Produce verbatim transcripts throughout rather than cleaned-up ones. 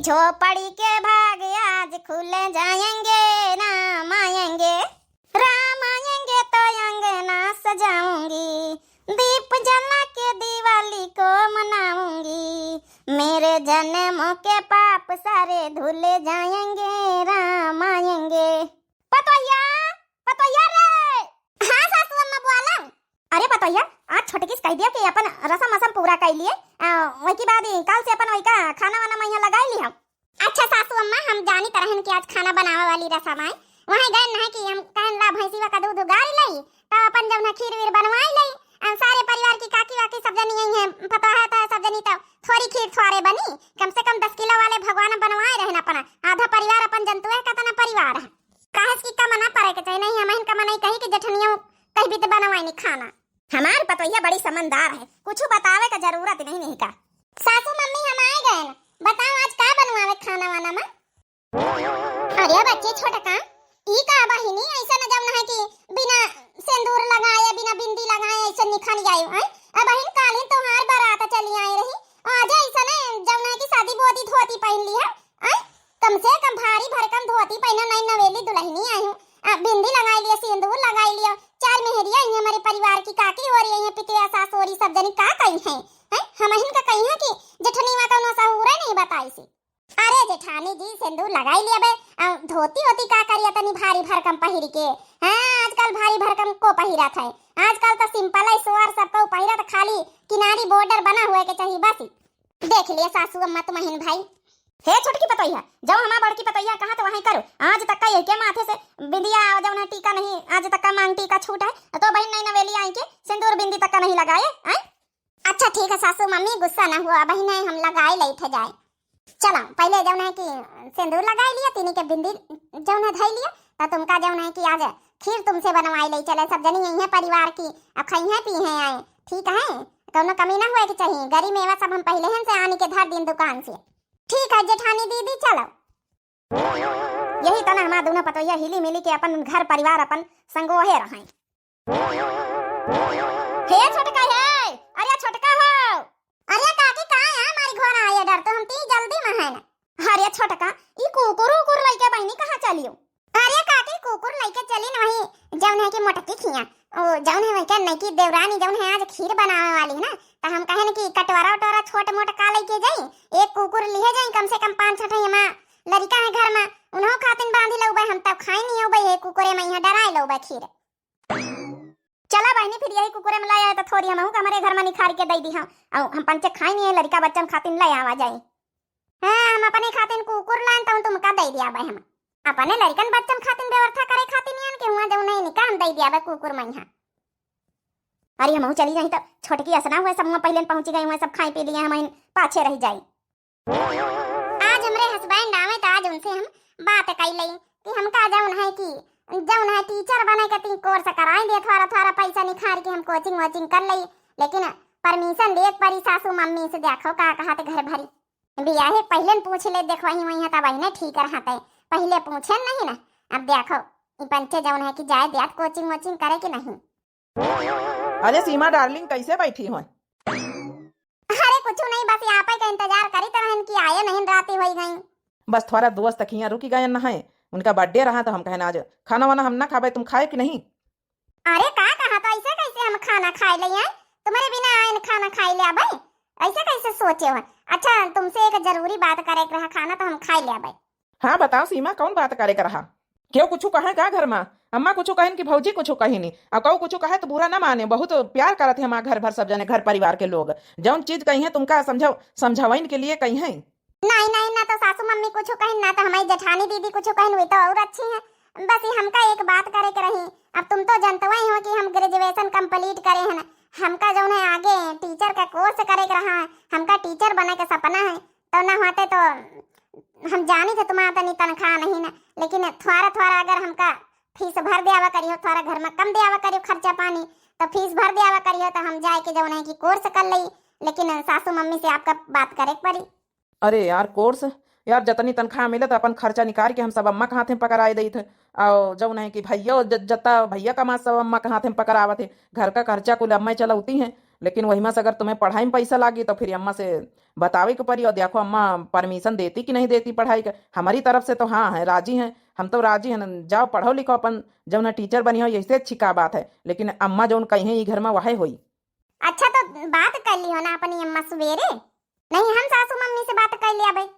झोपड़ी के भाग आज खुल जाएंगे, राम आएंगे, राम आएंगे तो अंगना सजाऊंगी, दीप जला के दिवाली को मनाऊंगी, मेरे जन्मों के पाप सारे धुल जाएंगे, राम आएंगे। पतोहिया, पतोहिया रे। हाँ सासू अम्मा, बोला। अरे पतोहिया, आज छोटकी से कह दिया कि अपन रसम असम पूरा कर लिए, आ, वही के बाद ही काल से अपन वही का खाना वाना मैं यहाँ लगाई ली हम। अच्छा सासू अम्मा, हम जानी तरहन कि आज खाना बनावे वाली रसम आए, वहीं गए न है कि हम कहन ला भैंसीवा का दूध उगार लई, तब अपन जौन है खीर वीर बनवाई लई, आ, सारे परिवार की काकी वाकी सब जनी यही है, पता है तो सब जनी तो थोड़ी खीर थोड़े बनी, कम से कम दस किलो वाले भगवान बनवाए रहन अपना, आधा परिवार अपन जनतुए कतना परिवार है। काहे से कि कम ना पड़े के चाही, नहीं हमहिन कम नहीं कही कि जेठनिया कहीं भी तो बनवाई नहीं खाना। हमार पतोहिया बड़ी समझदार है, कुछ बतावे का जरूरत नहीं, नहीं का। सासू मम्मी हम आए गए न, बताओ आज का बनवावे खाना वाना में? अरे बच्चे छोटका, ई का बहिनी ऐसा न जौन है कि बिना सिंदूर लगाए, बिना बिंदी लगाए ऐसे निकल जाए, हैं? अब बहिन कालिन तोहार बारात चली आए रही, आज ऐसा न जौन है कि सादी बोदी धोती पहन ली है, हैं? कम से कम भारी भरकम धोती पहना, नई नवेली दुल्हनी आई हूँ। आ, बिंदी लगाई लियो, सिंदूर लगाई लियो, चार मेहरिया आई हैं हमारे परिवार की, काकी हो रही है, पितिया सास हो रही, सब जनी का कही हैं, हैं? हम इनका कही हैं कि जेठनीवा कौनो सहूरे नहीं बताई सी। अरे जेठानी जी, सिंदूर लगाई लिया बे, आ, धोती होती का करिया तनी भारी भरकम पहिर के, हाँ, आजकल भारी भरकम को पहिरत है, आजकल तो सिंपल है, सोअर सबको पहिरत, खाली किनारी बॉर्डर बना हुए के चाहिए बस। देख लिया सासू अम्मा तुमहिन भाई। हे छोटकी पतोहिया, जब हमार बड़की पतोहिया कहा तो वहीं करो। आज तक का यही के माथे से बिंदिया जौन है टीका नहीं, आज तक का मांग टीका छूट है, तो बहिन नई नवेली आई के सिंदूर बिंदी तक का नहीं लगाए, आय? अच्छा ठीक है सासू मम्मी, गुस्सा न हुआ, बहिन है हम लगाए ले थे जाए। चलो पहले जौन है कि सिंदूर लगाए लिया, तीनी के बिंदी जौन है धई लिया, तो तुमका जौन है कि आज खीर तुमसे बनवाई ले चले, सब जनी यही है परिवार की, अब खाई है पी है आए, ठीक है? कौनो कमी ना हुए के चाहिए। गरी मेवा सब हम पहले हन से आनी के धर दिन दुकान से। ठीक है जेठानी दीदी, चलो। यही तना हमार दोनों पतोहिया हिली मिली के अपन घर परिवार अपन संगोहे रहें। हे छोटका हे, अरे छोटका हो। अरे काकी का है हमारी घर आए डर तो हम ती जल्दी में है ना। अरे छोटका, ई कुकुर उकुर लइके बहिनी कहाँ चलियो? अरे काकी, कुकुर लइके चली न वही, जौन है कि मोटकी खिया, ओ, जौन है वही के नईकी देवरानी, जौन है आज खीर बनावे वाली है ना, तो हम कहे न कि कटोरा उटोरा छोट मोट का लइके जाई, एक कुकुर लिहे जाई, कम से कम पाँच छठ एमा लड़िका है घर में, उन्हों खातिन बांधी लउबे, हम तब खाई नहीं होबे, ये कुकुरे में यहाँ डराए लउबे खीर। चला बहिनी, फिर यही कुकुरे में ले आए तो थोड़ी हमहू के हमरे घर में निखार के दे दी हम, और हम पंचे खाई नहीं है, लड़िका बच्चन खातिन ले आवा जाए। हाँ, हम अपने खातिन कुकुर लान तो तुमका दे दिया बे हम। अपने लड़िकन बच्चन खातिन व्यवस्था करे खातिन यान के हुआ जौन है निका हम दे दिया बे कुकुर मैहा। अरे हमहू चली जाई तो छोटकी असना हुए सब हुआ पहले पहुँची गई हुए सब खाई पी लिए हम पाछे रह जाई। आज हमरे husband आवे तो आज उनसे हम बात कई लई कि हमका जौन है कि जौन है teacher बने के ती course कराई दे, थोड़ा थोड़ा पैसा निखार के हम coaching वोचिंग कर लई, लेकिन permission ले परी सासू मम्मी से, देखो का कहत घर भरी। बियाहे पहिले न पूछ ले, देखो ही वहीं तब अहिने ठीक रहते, पहिले पूछे नहीं ना। अब देखो ई पंचे जौन है कि जाए दियात coaching वोचिंग करे कि नहीं। अरे सीमा darling, कैसे बैठी हो? अरे कुछ नहीं, बस यहाँ पे का इंतजार करी तो रहन कि आए नहीं, राती होई गई। बस थोड़ा दोस्त खिया रुकी गए न है, उनका birthday रहा तो हम कहन आज खाना वाना हम ना खाबे, तुम खाए कि नहीं? अरे का कहा तो ऐसे कैसे हम खाना खाए ले हैं? तुम्हारे बिना आए न खाना खाए ले आबे? ऐसे कैसे सोचे हो? अच्छा तुमसे एक जरूरी बात करे के रहा, खाना तो हम खाए ले आबे। हाँ बताओ सीमा, कौन बात करे के रहा? केहू कुछ कहे का घर में? अम्मा कुछ कहन कि भौजी कुछ कहिनी, और कहू कुछ कहे तो बुरा ना माने, बहुत प्यार करत है हमार घर भर सब जने, घर परिवार के लोग। जौन चीज कही है तुमका समझाओ, समझावइन के लिए कही है। नहीं नहीं, ना तो सासू मम्मी कुछ कहिन, ना तो हमारी जेठानी दीदी कुछ कहिन, वे तो और अच्छी हैं। बस ये हमका एक बात करे के रही, अब तुम तो जनतवा ही हो कि हम graduation complete करे हैं, हमका जौन है आगे teacher का course करे के रहा है, हमका teacher बने के सपना है, तो ना होते तो हम जानी थे तुम्हारा तनी तनख्वाह नहीं ना, लेकिन थोड़ा थोड़ा अगर हमका फीस भर दियावा करियो, थोड़ा घर में कम दियावा करियो खर्चा पानी, तो फीस भर दियावा करियो, तो हम जाए के जौन है कि course कर लई, लेकिन सासू मम्मी से आपका बात करे के पड़ी। अरे यार, course यार, जतनी तनख्वाह मिलत अपन खर्चा निकाल के हम सब अम्मा के हाथे पकड़ाए देत है। और जौन है कि भैया ज-, जता भैया कमा सब अम्मा के हाथे पकड़ावत है, घर का खर्चा कुल अम्मा चलौती हैं। लेकिन वही में से अगर तुम्हें पढ़ाई में पैसा लागी तो फिर अम्मा से बतावे के पड़ी। और देखो अम्मा permission देती कि नहीं देती पढ़ाई का। हमारी तरफ से तो हाँ है, राजी हैं, हम तो राजी हैं, जाओ पढ़ो लिखो अपन, जौन है teacher बनी हो, यही से अच्छी का बात है। लेकिन अम्मा जौन कही है ये घर में वही होई। अच्छा तो बात कर ली हो ना अपनी अम्मा सुबेरे, नहीं हम सासू मम्मी से बात कर लिया भाई।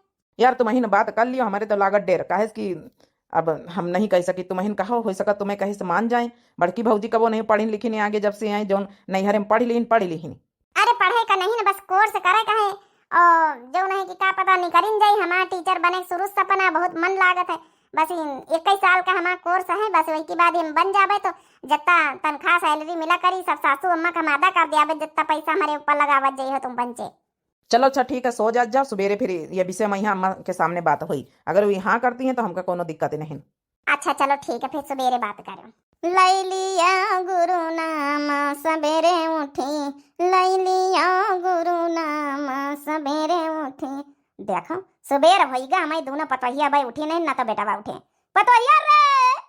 यार तुम ही ना बात कर लियो, हमारे तो लागत डेर, काहे कि अब हम नहीं कह सकी, तुम ही कहो, हो सका तुम्हें कहे से मान जाए। बड़की भौजी कबो नहीं पढ़ी लिखी नहीं आगे, जब से आई जौन नैहर में पढ़ लीन, पढ़ लीन। अरे पढ़े का नहीं ना, बस course करे का है। और जौन है कि का पता नहीं करिन जाई, हमारा teacher बने के शुरू से सपना बहुत मन लागत है। बस इन इक्कीस साल का हमारा course है, बस वही के बाद हम बन जाबे तो जितना तनख्वाह salary मिला करी सब सासू अम्मा का हम अदा कर दियाबे, जितना पैसा हमारे ऊपर लगावत जाई हो तुम पंचे। चलो अच्छा ठीक है, सो जात जाओ, सुबेरे फिर ये विषय में यहाँ अम्मा के सामने बात होई। अगर वो हाँ करती हैं तो हमका कोनो दिक्कत ही नहीं। अच्छा चलो ठीक है, फिर सुबेरे बात करो। लैलिया गुरु नाम सबेरे उठी, लैलिया गुरु नाम सबेरे उठी। देखो सुबेर होइगा, हमारी दोनों पतोहिया भाई उठी नहीं, ना तो बेटवा उठे। पतोहिया रे,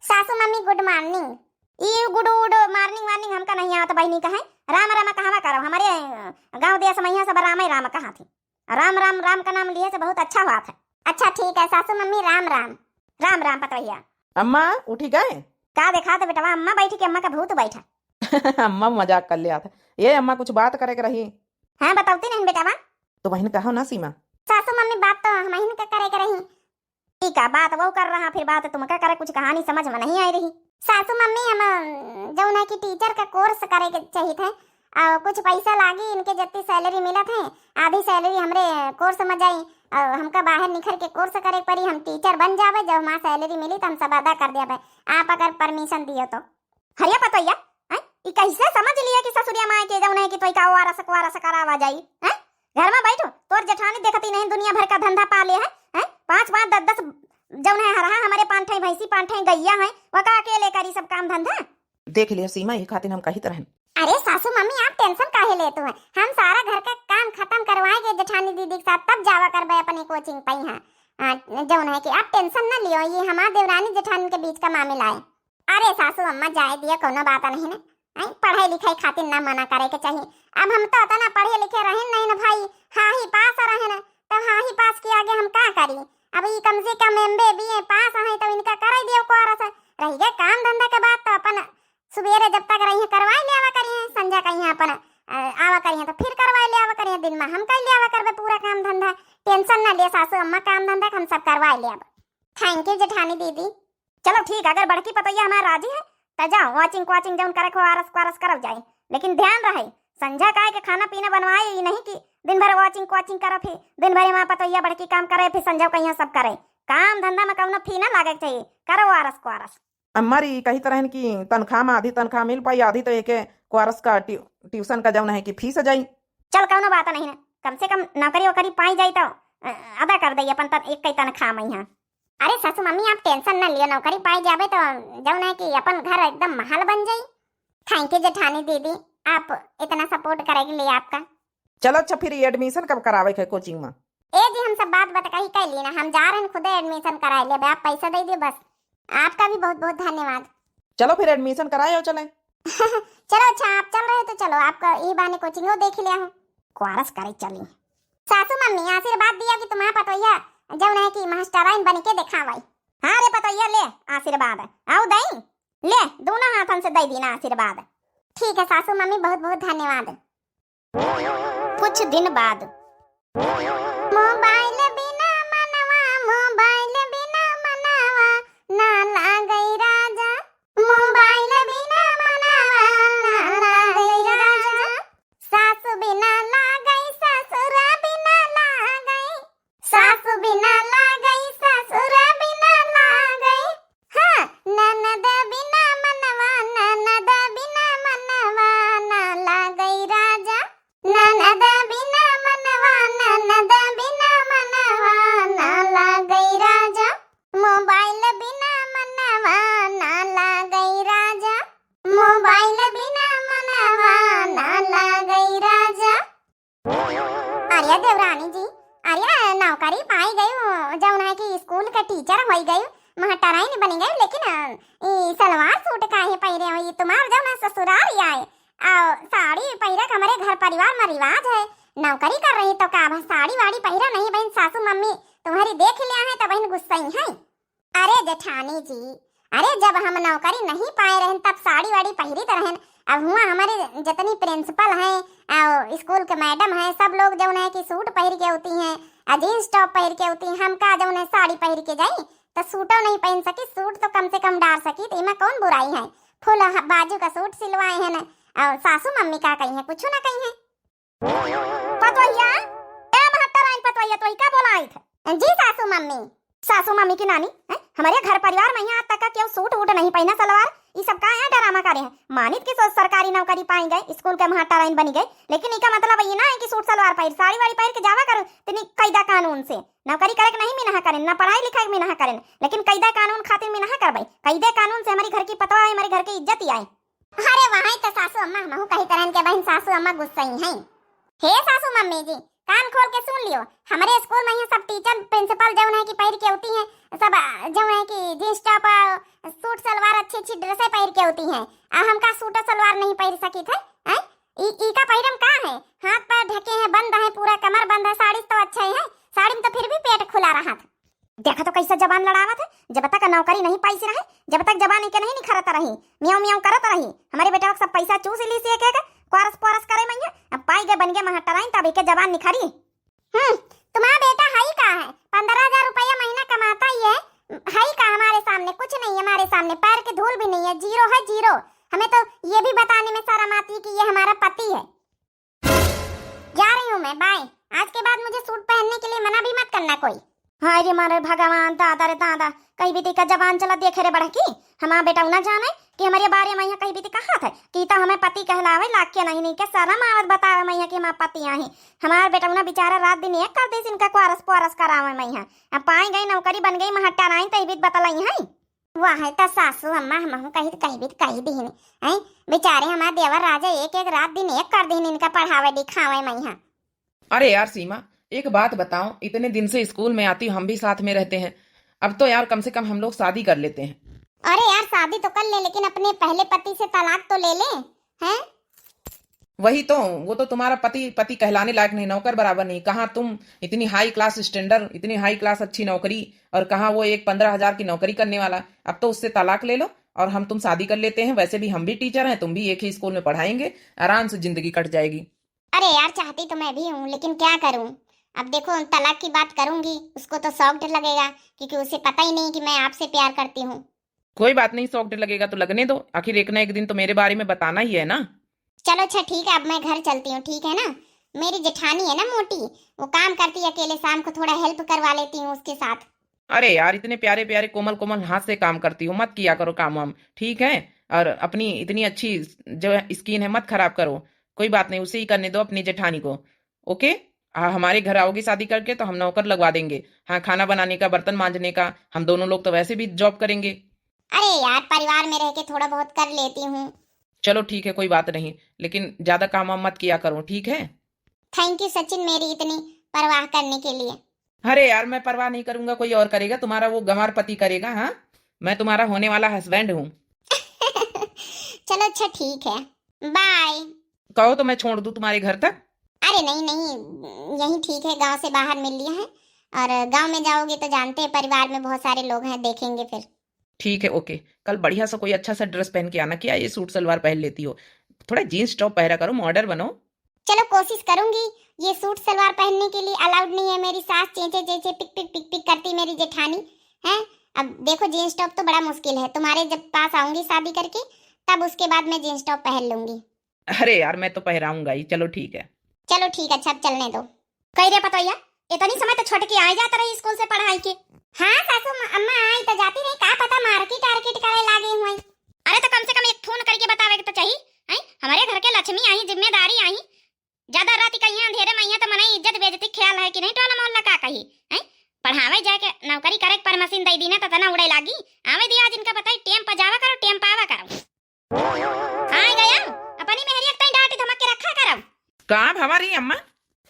सासू मम्मी good morning। ई good good morning वार्निंग हमका नहीं आवत बहिनी कहे। राम राम कहवा करब, हमारे, अ, गाँव देश में यहाँ सब राम ही राम कहा थी। राम राम राम का नाम लिए से बहुत अच्छा हुआ था। अच्छा ठीक है सासू मम्मी, राम राम। राम राम पतोहिया। अम्मा उठी गए? का देखा थे बेटवा, अम्मा बैठी के अम्मा का भूत बैठा। अम्मा मजाक कर लिया था। ये अम्मा कुछ बात करे के रही। हाँ बतौती नहीं बेटवा। तो बहन कहो ना सीमा। सासू मम्मी बात तो हम ही का करे के रही। ई का बात वो कर रहा, फिर बात तुमका करे, कुछ कहानी समझ में नहीं आई रही। सासू मम्मी, हम, अ, जौन है कि teacher का course करे के चाहित है, और कुछ पैसा लागी, इनके जितनी salary मिलत है, आधी salary हमरे course में जाई, और हमका बाहर निखर के course करे पड़ी, हम teacher बन जाबे, जब हमार salary मिली तो हम सब अदा कर देबे, आप अगर permission दियो तो। हरिया पतोहिया, हैं? ई कैसे समझ लिया कि ससुरिया माय के जौन है कि तोई का वारस, वारस करावा जाई, हैं? घर में बैठो, तोर जेठानी देखती नहीं, दुनिया भर का धंधा पाले है, हैं? पाँच, पाँच, दस, दस जौन है हरहा हमारे पाँच ठे भैंसी, पाँच ठे गैया है, वो का अकेले करी सब काम धंधा? देख लिया सीमा, ये खातिर हम कहित रहन। अरे सासू मम्मी, आप tension काहे लेत हो? हम सारा घर का काम खत्म करवाए के जेठानी दीदी के साथ तब जावा करबे अपने coaching पइहाँ। आ, जौन है कि आप tension न लियो, ये हमार देवरानी जेठानी के बीच का मामला है। अरे सासू अम्मा, जाए दिया, कौनो बात नहीं न। आई, पढ़ाई लिखाई खातिर ना मना करे के चाहिए। अब हम तो इतना पढ़े लिखे रहन नहीं न भाई, हाही पास रहन, तो हाही पास के आगे हम का करी? अब ई कम से कम एमबीए बीए पास हैं, तो इनका कराई दियो कोरस। रही गए काम धंधा के बात, तो अपन सुबेरे जब तक रही करवाई ले आवा करिए, संझा कहीं अपन, अ, आवा करिए तो फिर करवाई ले आवा करिए, दिन में हम कर ले आवा करबे पूरा काम धंधा। Tension ना ले सासू अम्मा, काम धंधा के हम सब करवाई ले आवा। Thank you जेठानी दीदी। चलो ठीक, अगर बड़की पतोहिया हमार राजी है, त जाओ, वाचिंग क्वाचिंग जौन करे को आरस क्वारस करल जाए, लेकिन ध्यान रहे, संझा काय के खाना पीना बनवाए, ई नहीं कि दिन भर वाचिंग क्वाचिंग करत ही, दिन भर हमार पतोहिया बड़की काम करे, फिर संझा कहिया सब करे। काम धंधा में कौनो फी ना लागे के चाहिए, करो आरस क्वारस। अम्मा री कही तरहन कि तनख्वाह में आधी तनख्वाह मिल पाई, आधी तो एके क्वारस का ट्यू-, tuition का जौन है कि फीस जाई। चल कौनो बात नहीं है, कम से कम नौकरी वोकरी पाई जाई तो, अ, अदा कर दई अपन तन-, एक कई तनख्वाह में यहाँ। अरे सासू मम्मी, आप tension न लियो, नौकरी पाई जाबे तो जौन है कि अपन घर एकदम महल बन जाई। Thank you जेठानी दीदी, आप इतना support करे के लिए आपका। चलो अच्छा, फिर ये admission कब करावे के है coaching में? ए जी, हम सब बात बतकही कर ली ना, हम जा रहे हैं खुदे admission कराए लेबे, आप पैसा दे दियो बस। आपका भी बहुत बहुत धन्यवाद। चलो फिर admission कराए हो चले। चलो अच्छा, आप चल रहे हो तो चलो, आपका ई बहाने coaching हो देख लिया हो। क्वारस करे चली। सासू मम्मी आशीर्वाद दिया कि तुम्हारा पतोहिया जौन है कि मास्टराइन बन के देखावाई। हाँ रे पतोहिया, ले आशीर्वाद। आओ दई, ले दोनों हाथन से दई दीना आशीर्वाद। ठीक है सासू मम्मी, बहुत बहुत धन्यवाद। कुछ दिन बाद। मोबाइल बिना मनवा, मोबाइल बिना मनवा ना लागई राजा। मोबाइल बिना मनवा ना लागई राजा। सासु बिना लागई, ससुर बिना लागई। सासु बिना लागई, ससुर बिना लागई। हाँ, ननद बिना मनवा, ननद बिना मनवा ना लागई राजा। ननद बिना मनवा, ननद बिना मनवा ना लागई राजा। मोबाइल बिना मनवा ना लागई राजा। मोबाइल बिना मनवा ना लागई राजा। अरे देवरानी जी, अरे नौकरी पाई गई, जौन है कि स्कूल के टीचर होई गई, महटराइन बनी गई, लेकिन, अ, ई सलवार सूट काहे पहिरे हो? ई तुम्हार जौन है ससुराल आए, और साड़ी पहिरा के हमरे घर परिवार में रिवाज है, नौकरी कर रही तो का अब साड़ी वाड़ी पहिरा नहीं बहिन, सासू मम्मी तुम्हारी देख लिया है तो बहिन गुस्सई है। अरे जेठानी जी, अरे जब हम नौकरी नहीं पाए रहन तब साड़ी वाड़ी पहिरित रहन। अब हुआ हमारे जितनी प्रिंसिपल हैं और स्कूल के मैडम हैं, सब लोग जौन है कि सूट पहिर के होती हैं और जींस टॉप पहिर के होती हैं, हम का जौन है साड़ी पहिर के जाई तो सूटो नहीं पहन सकी, सूट तो कम से कम डार सकी, तो इमा कौन बुराई है? फुल ह-, बाजू का सूट सिलवाए हैं न, और सासू मम्मी का कही है, कुछ ना कही है। पतोहिया, ए महत्तराइन पतोहिया, तोही का बोलाइत है? जी सासू मम्मी। सासू मम्मी की नानी, हैं? हमरे घर परिवार में यहाँ आज तक का केहू सूट वूट नहीं पहिना, सलवार, ई सब का है ड्रामा करे हैं? मानित की सो-, सरकारी नौकरी पाई गए, स्कूल के महत्तराइन बनी गए, लेकिन इका मतलब ये ना है कि सूट सलवार पहिर, साड़ी वाड़ी पहिर के जावा करो, तनी कायदा कानून से। नौकरी करे के नहीं मिनहा करेन, ना पढ़ाई लिखाई के मिनहा करेन, लेकिन कायदा कानून खातिर मिनहा करबे। कायदे कानून से हमारी घर की पतवा है, हमारे घर की इज्जत ही आए। अरे वहाँ तो सासू अम्मा, हमहू कही तरहन के बहिन सासू अम्मा गुस्सई हैं। हे सासू मम्मी जी, कान खोल के सुन लियो, हमारे स्कूल में यहाँ सब टीचर प्रिंसिपल जौन है कि पहिर के होती हैं, सब, अ, जौन है कि जींस टॉप, अ, सूट सलवार, अच्छी अच्छी ड्रेसें पहिर के होती हैं। आ हमका सूट सलवार नहीं पहिर सकी थे, हैं? ई, ई का पहिरम का है? हाथ पैर ढके हैं, बंद है, पूरा कमर बंद है, साड़ी तो अच्छा ही है, साड़ी में तो फिर भी पेट खुला रहा था। देखा तो कैसा जबान लड़ावत है, जब तक नौकरी नहीं पाई सी रहे, जब तक जबान इनके नहीं निखरत रही, म्याऊं म्याऊं करत रही। हमारे बेटा सब पैसा चूस ली सी एक एक, कोरस पोरस करे मैया, अब पाई गए बन गए महटराइन, तब इके जबान निखरी। हम्म, तुम्हारा बेटा हई का है? पन्द्रह हजार रुपया महीना कमाता ही है, हई का हमारे सामने? कुछ नहीं है हमारे सामने, पैर की धूल भी नहीं है, जीरो है, जीरो। हमें तो ये भी बताने में शर्म आती है कि ये हमारा पति है। जा रही हूँ मैं, बाय। आज के बाद मुझे सूट पहनने के लिए मना भी मत करना कोई। हाय रे मारे भगवान, दादा रे दादा, कहीं भी तेका जबान चला देखे रे बड़की। हमार बेटा ना जाने कि हमारे बारे में यहाँ कहीं भी ते कहा था कि तो हमें पति कहलावे लाग के नहीं, नहीं के शर्म आवत बतावे मैया कि हमार पति आही। हमार बेटा ना बेचारा रात दिन एक कर देस इनका कोरस पोरस करावे मैया। अब पाए गई नौकरी बन गई महट्टा नाई तही बीत बतलाई है। वाह, है त सासू अम्मा, हमहू कही त कही भी त कही दीहिन। हैं, बेचारे हमार देवर राजा एक एक रात दिन एक कर दीहिन इनका पढ़ावे लिखावे मैया। अरे यार सीमा, एक बात बताओ, इतने दिन से स्कूल में आती हो, हम भी साथ में रहते हैं, अब तो यार कम से कम हम लोग शादी कर लेते हैं। अरे यार, शादी तो कर ले, लेकिन अपने पहले पति से तलाक तो ले ले, हैं? वही तो, वो तो तुम्हारा पति, पति कहलाने लायक नहीं, नौकर बराबर नहीं। कहाँ तुम इतनी हाई क्लास स्टैंडर्ड, इतनी हाई क्लास अच्छी नौकरी, और कहाँ वो एक पन्द्रह हजार की नौकरी करने वाला। अब तो उससे तलाक ले लो और हम तुम शादी कर लेते हैं। वैसे भी हम भी टीचर हैं, तुम भी एक ही स्कूल में पढ़ाएंगे, आराम से जिंदगी कट जाएगी। अरे यार, चाहती तो मैं भी हूँ, लेकिन क्या करूँ? अब देखो, तलाक की बात करूँगी, उसको तो शॉक्ड लगेगा, क्योंकि उसे पता ही नहीं कि मैं आपसे प्यार करती हूँ। कोई बात नहीं, शॉक्ड लगेगा तो लगने दो, आखिर एक ना एक दिन तो मेरे बारे में बताना ही है ना। चलो अच्छा ठीक है, अब मैं घर चलती हूँ, ठीक है ना? मेरी जेठानी है ना मोटी, वो काम करती है अकेले, शाम को थोड़ा हेल्प करवा लेती हूँ उसके साथ। अरे यार, इतने प्यारे प्यारे कोमल कोमल हाथ से काम करती हो, मत किया करो काम वाम, ठीक है? और अपनी इतनी अच्छी जो स्किन है, मत खराब करो। कोई बात नहीं, उसे ही करने दो, अपनी जेठानी को। ओके? हाँ, हमारे घर आओगी शादी करके तो हम नौकर लगवा देंगे। हाँ, खाना बनाने का, बर्तन मांजने का, हम दोनों लोग तो वैसे भी जॉब करेंगे। अरे यार, परिवार में रह के थोड़ा बहुत कर लेती हूँ। चलो ठीक है, कोई बात नहीं, लेकिन ज्यादा काम वाम मत किया करो, ठीक है? थैंक यू सचिन, मेरी इतनी परवाह करने के लिए। अरे यार, मैं परवाह नहीं करूंगा, कोई और करेगा, तुम्हारा वो गंवार पति करेगा। हाँ, मैं तुम्हारा होने वाला हस्बैंड हूँ। चलो अच्छा ठीक है, बाय। कहो तो मैं छोड़ दूँ तुम्हारे घर तक? अरे नहीं नहीं, यही ठीक है, गांव से बाहर मिल लिया है, और गांव में जाओगे तो जानते हैं परिवार में बहुत सारे लोग हैं, देखेंगे फिर। ठीक है, ओके। कल बढ़िया सा कोई अच्छा सा ड्रेस पहन के आना। क्या ये सूट सलवार पहन लेती हो? थोड़ा जींस टॉप पहरा करो, मॉडर्न बनो। चलो कोशिश करूंगी। ये सूट सलवार पहनने के लिए अलाउड नहीं है, मेरी सास चेंचे चेंचे पिक पिक पिक पिक करती मेरी जेठानी। हैं, अब देखो जींस टॉप तो बड़ा मुश्किल है, तुम्हारे जब पास आऊंगी शादी करके तब उसके बाद मैं जींस टॉप पहन लूंगी। अरे यार, मैं तो पहराऊंगा ही। चलो ठीक है। चलो ठीक है, अच्छा अब चलने दो। कही रे पतोहिया, इतनी समय तो छोटकी आए जात रही स्कूल से पढ़ाई के। हाँ सासू म-, अम्मा आई तो जाती रही, का पता मार्केट आर्केट करे लागे हुए। अरे तो कम से कम एक फोन करके बतावे के तो चाहिए, हैं? हमारे घर के लक्ष्मी आई, जिम्मेदारी आई, ज्यादा रात का यहाँ अंधेरे में यहाँ तो मनई इज्जत बेइज्जती ख्याल है कि नहीं, टोला मोहल्ला का कही, हैं? पढ़ावे जाके नौकरी करे पर मशीन दे दी ना तो तना उड़े लागी। आवे दिया जिनका बताई, टेम पर जावा करो, टेम पर आवा करो। आए गया, अपनी मेहरिया के तई डांट धमक के रखा करब। का भवारी अम्मा?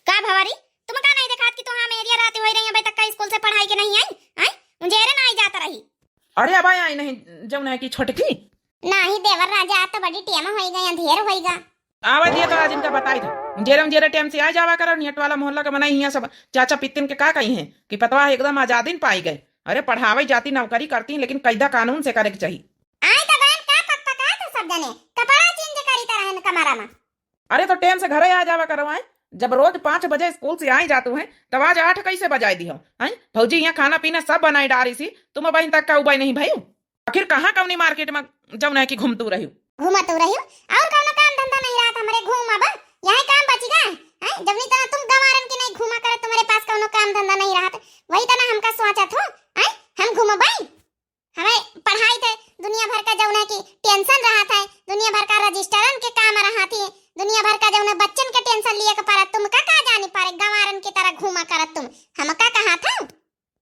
का भवारी? तुम का नहीं देखात कि तो हाँ मेहरिया रात होई रही, अबे तक का स्कूल से पढ़ाई के नहीं आई? आई? उंजेरे ना आई जात रही। अरे अब आई नहीं, जौन है कि छोटकी। नाही देवर राजा, आ तो बड़ी टेम होई गई, अंधेर होई गा। आवे दिया तो आज इनका बताई था। जेरम जेरे टाइम से आ जावा करो, नियट वाला मोहल्ला का मनई हियाँ सब चाचा पित्तिन के का कही हैं कि पतवा एकदम आजादी न पाई गए। अरे पढ़ावे जाती, नौकरी करती, लेकिन कायदा कानून से करे के चाहिए। आई तो बहन का पक पका तो सब जने कपड़ा चेंज करी तरह न कमरा में। अरे तो टाइम से घरे आ जावा करो, आए जब रोज पाँच बजे स्कूल से आई जातू हैं, तब आज आठ कैसे बजाए दिहो? हैं भौजी, यहाँ खाना पीना सब बनाए डारी सी, तुम बहन तक का उबाई नहीं भई? आखिर कहाँ कौनी मार्केट में जौन है कि घूमतू रही? घूमतू रही, और कौनो काम धंधा नहीं रहत हमरे घूमब, यही काम बची गा? हैं, जवनी तरह तुम गंवारन के नहीं घूमा करत, तुम्हारे पास कौनो काम धंधा नहीं रहत, वही तरह हमका सोचत हो, हैं, हम घूमबई? हमें पढ़ाई थे, दुनिया भर का जौन है कि टेंशन रहत है, दुनिया भर का रजिस्टरन के काम रहत है, दुनिया भर का जौन है बच्चन के टेंशन लिए के परत, तुमका का जानी पारे गंवारन की तरह घूमा करत तुम, हमका कहा था?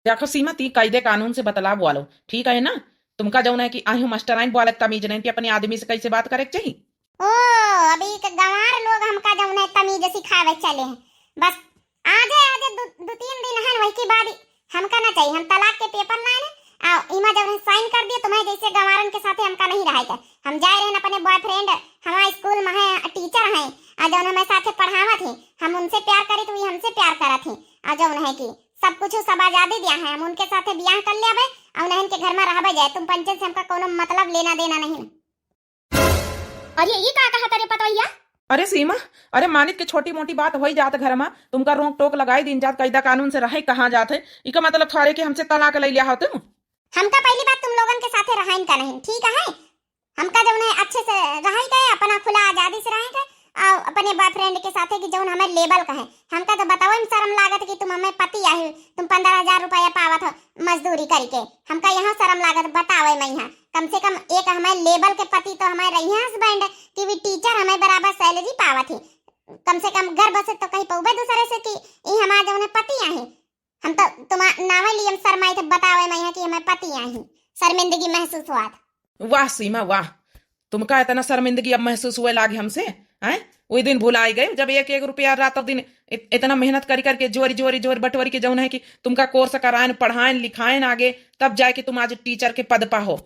देखो सीमा, ती कायदे कानून से बतलाव वालो, ठीक है ना? तुमका जौन है कि आही मास्टर आइन बोले तमीज नहीं, ती अपने आदमी से कैसे बात करे के चाहिए? ओ, अभी के गंवार लोग हमका जौन है तमीज सिखावे चले हैं। बस आजे, आजे दु, दु तीन दिन हन, वही के बाद ही हमका ना चाहिए। हम तलाक के पेपर लाए ने, आ इमा जब साइन कर दिए, तुम्हें जैसे गंवारन के साथे हमका नहीं रहे के। हम जाए रहन अपने बॉयफ्रेंड, हमारे स्कूल में है टीचर हैं, आ जौन हमारे साथे पढ़ावत हैं, हम उनसे प्यार करी तो ये हमसे प्यार करत हैं, आ जौन है कि सब कुछ सब आजादी दिया है, हम उनके साथे बियाह कर लेबे, आ उन्हन के घर में रहबे जाए, तुम पंचन से हमका कोनो मतलब लेना देना नहीं। अरे, ई का कहत रे पतोहिया? अरे सीमा, अरे मानित के छोटी मोटी बात होई जात घर मा, तुमका रोक टोक लगाई दीन जात, कायदा कानून से रहे कहाँ जात है? इका मतलब थोरे के हमसे तलाक ले लिया हो तुम? हमका पहली बात तुम लोगन के साथे रहाइन का नहीं, ठीक है? हमका जौन है अच्छे से रहाई का है, अपना खुला आजादी से रहाई का है, और अपने बॉयफ्रेंड के साथे कि जौन हमें लेबल का है। हमका तो बतावे में शर्म लागत कि तुम हमें पति आही, तुम पन्द्रह हजार रुपया पावत हो मजदूरी करके। हमका यहाँ शर्म लागत बतावे में यहाँ। कम से कम एक हमारे लेबल के पति तो हमारे रही हैं हस्बैंड, कि वी टीचर हमें बराबर सैलरी पावत ही। कम से कम गर्व से तो कही पउबे दूसरे से कि ई हमारे जौन है पति आही। हम तो तुम्हार नावे लिए हम शर्माई थे बतावे में यहाँ कि हमें पति आही, शर्मिंदगी महसूस हुआ था। वाह सीमा वाह, तुमका इतना शर्मिंदगी अब महसूस हुए लागे हमसे, हैं? वही दिन भुलाई गए जब एक एक रुपया रात और दिन इत-, इतना मेहनत करी करके जोरी जोरी जोरी बटोरी के जौन है कि तुमका कोर्स कराएन, पढ़ाएन, लिखाएन आगे, तब जाके तुम आज टीचर के पद पा हो।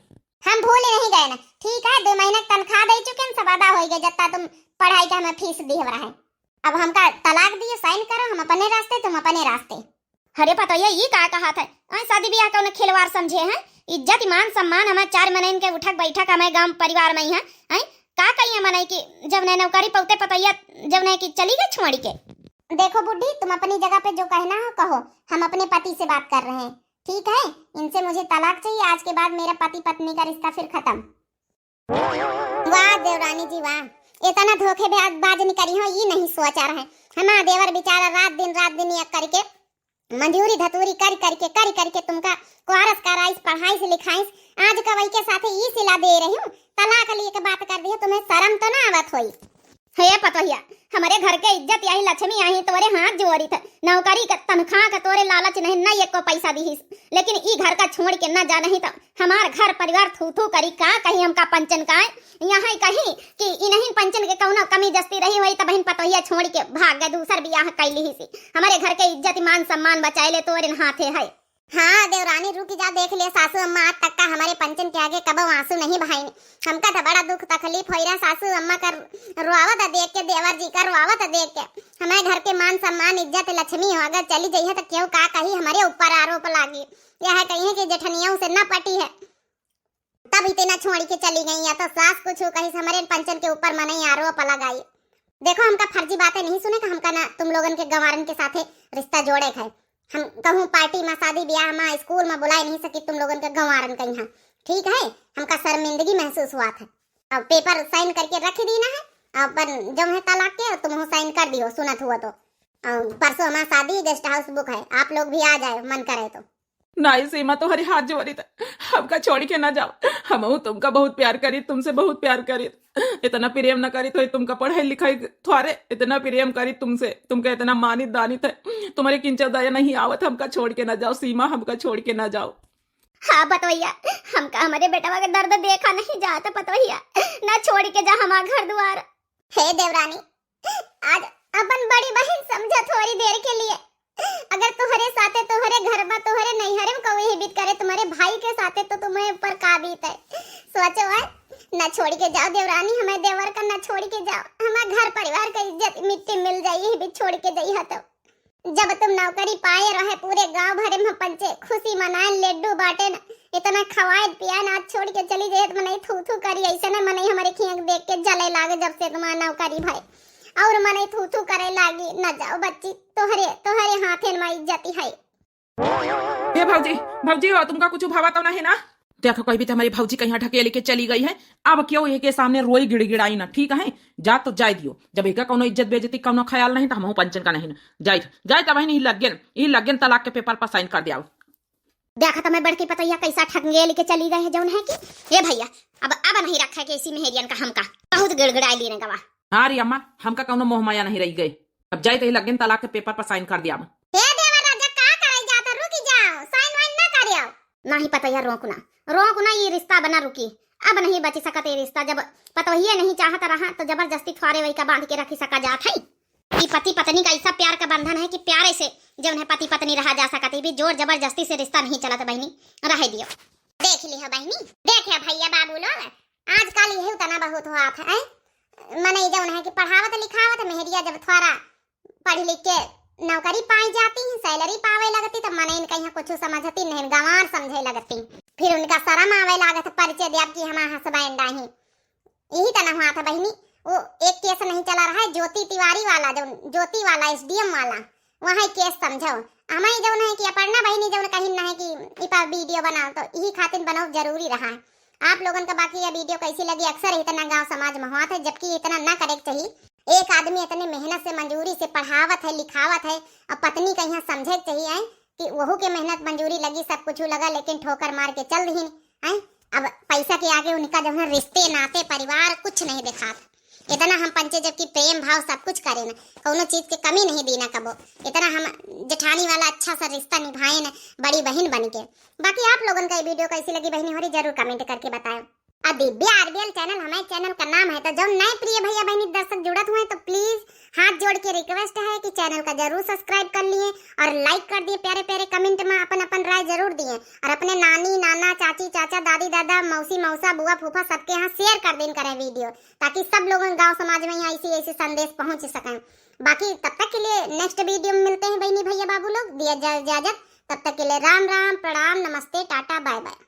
हम भूले नहीं गए ना, ठीक है, दो महीना की तनख्वाह दे चुके हैं, सब अदा हो गए, जत्ता तुम पढ़ाई के हमें फीस दी हो रहा है। अब हमका तलाक दिए, साइन करो, हम अपने रास्ते, तुम अपने रास्ते। अरे पतोहिया, ई का कहत है? आय शादी ब्याह कौन खिलवाड़ समझे हैं? इज्जत, ईमान, सम्मान हमार चार मनइन के उठक बैठक हमारे गांव परिवार में ही है। आय का कहिए मनई कि जब ने नौकरी पौते पतोहिया जब ने कि चली गई छोड़ के। देखो बुढ़ी, तुम अपनी जगह पे जो कहना हो कहो, हम अपने पति से बात कर रहे हैं, ठीक है? इनसे मुझे तलाक चाहिए, आज के बाद मेरा पति पत्नी का रिश्ता फिर खत्म। वाह देवरानी जी वाह, इतना धोखेबाज निकरी हो, ई नहीं सोचा रहे। हमार देवर बेचारा रात दिन, रात दिन एक करके मजूरी धतूरी कर करके, कर करके तुमका कोरस कराइस, पढ़ाइस लिखाइस। आज का वही के साथे ई सिला दे रही हूँ, तलाक लिए के बात कर दी हो, तुम्हें शर्म तो ना आवत होई? हे पतोहिया, हमरे घर के इज्जत यही लक्ष्मी आही, तोरे हाथ जोड़ी थे, नौकरी के तनख्वाह के तोरे लालच नहीं, न एको पैसा दिहिस, लेकिन ई घर का छोड़ के न जा, नहीं तो हमार घर परिवार थू थू करी। का कही हमका पंचन का है, यहाँ कही कि इन्हीं पंचन के कौनो कमी जस्ती रही हुई, तब बहन पतोहिया छोड़ के भाग गए, दूसर बियाह कैली ही सी। हमारे घर के इज्जत, ईमान, सम्मान बचाए ले तोरे हाथे है। हाँ देवरानी, रुक जा, देख ले सासू अम्मा, आज तक का हमारे पंचन के आगे कबो आंसू नहीं बहाइन। हमका तो बड़ा दुख तकलीफ होई रहा सासू अम्मा का रोआवत देख के, देवर जी का रोआवत देख के। हमारे घर के मान सम्मान, इज्जत, लक्ष्मी हो, अगर चली जइहे तो क्यों का कही, हमारे ऊपर आरोप लागी, यह कही है कि जेठनिया से न पटी है। तब इतना छोड़ के चली गई, या तो सास कुछ कही, हमारे पंचन के ऊपर मनई आरोप लगाई। देखो, हमका फर्जी बातें नहीं सुने का, हमका ना तुम लोगन के गंवारन के साथे रिश्ता जोड़े का है। हम कहूँ पार्टी में, शादी ब्याह में, स्कूल में बुलाए नहीं सकी तुम लोगन के गंवारन के यहाँ, ठीक है? हमका शर्मिंदगी महसूस हुआ था। अब पेपर साइन करके रख दी ना है, अपन जब है तलाक के, तुम हो साइन कर दियो, सुनत हुआ तो। अ, परसों हमारा शादी, गेस्ट हाउस बुक है, आप लोग भी आ जाए, मन करे तो। नाई सीमा, तोहरे हाथ जोड़ी त, हमका छोड़ के ना जाओ। हमहू तुमका बहुत प्यार करी, तुमसे बहुत प्यार करी। इतना प्रेम न करी तो तुमका पढ़ाई लिखाई थोरे, इतना प्रेम करी तुमसे, तुमका इतना मानित दानित है। तुम्हारे किंचा दया नहीं आवत, हमका छोड़ के ना जाओ सीमा, हमका छोड़ के ना जाओ। हाँ पतोहिया, हमका हमारे बेटवा के दर्द देखा नहीं जात पतोहिया, ना छोड़ के जा हमार घर द्वार। हे देवरानी, आज अपन बड़ी बहन समझा थोड़ी देर के लिए। अगर तोहरे साथे, तोहरे घर में, तोहरे नैहरे में कोई ही बीत करे, तुम्हारे भाई के साथे तो तुम्हें ऊपर का बीत है, सोचो है। ना छोड़ के जाओ देवरानी, हमें देवर का ना छोड़ के जाओ, हमार घर परिवार का इज्जत मिट्टी मिल जाई, यही भी छोड़ के जाई हो तो। जब तुम नौकरी पाए रहे, पूरे गांव भरे में पंचे खुशी मनाए, लड्डू बांटे न, इतना खवाए पियाए न, आज छोड़ के चली जाए तो मनई थू थू करी। ऐसे न मनई हमारे खियाँ देख के जले लागे जब से तुम्हारा नौकरी भय, और मनई थू थू करे लागी। न जाओ बच्ची, तोहरे तोहरे हाथे में इज्जती है। ए भौजी, भौजी हो, तुमका कुछ भावा तो नहीं ना? देखो, कोई भी तो हमारी भौजी कहीं ढकेल के चली गई है। अब क्यों एक के सामने रोई गिड़गिड़ाई ना, ठीक है? जा तो जाए दियो। जब एका कौनो इज्जत बेइज्जती कौनो ख्याल नहीं तो हमहू पंचन का नहीं ना। जाए, जाए तब ही लग गेन, ई लग गेन तलाक के पेपर पर साइन कर दियाओ। देखा तो मैं बड़की पतैया कैसा ठंगेल के चली गए है जौन है कि, ए भैया, अब अब नहीं रखा है कि इसी मेहरियन का हमका बहुत गिड़गिड़ाई लेने गवा। हाँ रे अम्मा, हमका कौनो मोह माया नहीं रही गए। अब जाए तो ही लग गेन तलाक के पेपर पर साइन कर दियाओ। हे देवर राजा, का करे जाता, रुकी जाओ, साइन वाइन ना करियो। नहीं पतैया, रोक ना, रोक ना, ये रिश्ता बना रुकी। अब नहीं बची सकत ये रिश्ता। जब पतोहिए नहीं चाहत रहा तो जबरदस्ती थ्वारे वही का बांध के रखी सका जात है। ई पति पत्नी का ऐसा प्यार का बंधन है कि प्यारे से जौन है पति पत्नी रहा जा सकत है, भी जोर जबरदस्ती से रिश्ता नहीं चलत बहिनी, रहे दियो। देख लिहो बहिनी, देखे भैया बाबू लोग, आजकल यही उतना बहुत हुआ था, हैं? मनई जौन है कि पढ़ावत लिखावत मेहरिया जब थोड़ा पढ़ लिख के नौकरी पाई जाती, सैलरी पावे लगती, तो मनई इनका यहाँ कुछ समझती नहीं, गंवार समझे लगती। फिर उनका शर्म आवे लागत परिचय देब कि हमार हस्बैंड आही। यही तना हुआ था बहिनी, वो एक केस नहीं चला रहा है, ज्योति तिवारी वाला, जो ज्योति वाला, एसडीएम वाला, वहाँ केस समझो। हमारी जौन है कि अपर्णा बहिनी जौन कहीं ना है कि इपा वीडियो बनाओ, तो यही खातिर बनाओ जरूरी रहा है। आप लोगन का बाकी यह वीडियो कैसी लगी? अक्सर इतना गांव समाज में हुआ था, जबकि इतना ना करे के चाहिए। एक आदमी इतने मेहनत से मजूरी से पढ़ावत है, लिखावत है, अब पत्नी का यहाँ समझे के चाहिए है कि वहू के मेहनत मजूरी लगी, सब कुछ लगा, लेकिन ठोकर मार के चल दीन, हैं? अब पैसा के आगे उनका जौन है रिश्ते नाते परिवार कुछ नहीं दिखात। इतना हम पंचे जबकि प्रेम भाव सब कुछ करे न, कौनो चीज के कमी नहीं दीना कबो। इतना हम जेठानी वाला अच्छा सा रिश्ता निभाए न, बड़ी बहन बन के। बाकी आप लोगन का ये वीडियो कैसी लगी बहनी होरी, जरूर कमेंट करके बताएं। और दिव्या आरबीएल चैनल हमारे चैनल का नाम है, तो जौन नए प्रिय भैया बहनी दर्शक जुड़त हुए तो प्लीज हाथ जोड़ के रिक्वेस्ट है कि चैनल का जरूर सब्सक्राइब कर लिए और लाइक कर दिए, प्यारे प्यारे कमेंट में अपन अपन राय जरूर दिए और अपने नानी नाना, चाची चाचा, दादी दादा, मौसी मौसा, बुआ फूफा सबके यहाँ शेयर कर देन करें वीडियो, ताकि सब लोगन गांव समाज में यहाँ ऐसी ऐसी संदेश पहुँच सकें। बाकी तब तक के लिए नेक्स्ट वीडियो में मिलते हैं बहनी भैया बाबू लोग, दिया जाए इजाजत। तब तक के लिए राम राम, प्रणाम, नमस्ते, टाटा, बाय बाय।